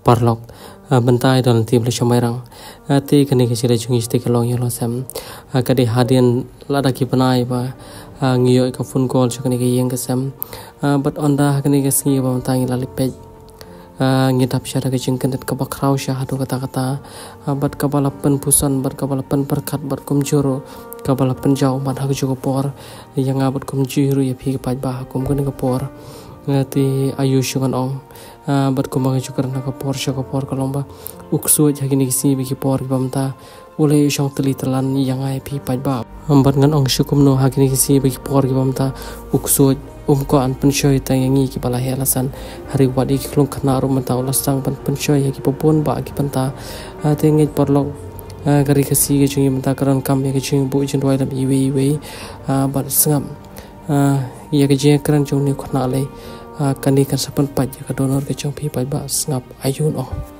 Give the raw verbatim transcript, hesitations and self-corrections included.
Paralok, ah, mynta i don lynti ba la shong bairang. Ah, te kane ka jingïaleh jong ngi sha te ka long ïa la sem. Ah, ka dei hadien lada ki bnai ba, ah, ngi ïoh ka phone call sha kane ka ïing ka sem. Ah, bad ynda ha kane ka sngi ba mynta ngi la leit peit. Ah, ngi dap sha da ka jingkyndit kaba khraw sha haduh katta katta. Ah, bad kaba la pynpuson, bad kaba la pynpyrkhat, bad kumjuh ruh kaba la pynjaw man ha kajuh ka por ïa nga bad kumjuh ruh ïa phi ki paidbah ha kum kane ka por. Ah, te aiu shu ngan ong. Ah, bad kumba nga ju kren na ka por sha ka por ka long ba u ksuid ha kine ki sngi bad ki por kiba mynta u la ïashong tylli tyllan ïa nga ïa phi paidbah. Bad ngan ong shu kumno ha kine ki sngi bad ki por kiba mynta u ksuid um kwah ban pynshoi tang ïa ngi kiba la heh la san. Hynrei wat ïa ki khlong khynnah ruh mynta u la sdang ban pynshoi ha kiba bun bah ki bynta. Ah, te ngeit paralok, ah, ka ri Khasi ka jong ngi mynta ka donkam ïa ka jingbuh jingduwai lem iwei iwei. Ah, bad sngap, ah, ïa ka jingkren jong une u khynnah lei. Ah, kane kan sa pynpait ïa ka dohnud ka jong phi paidbah, sngap aiu ngan ong.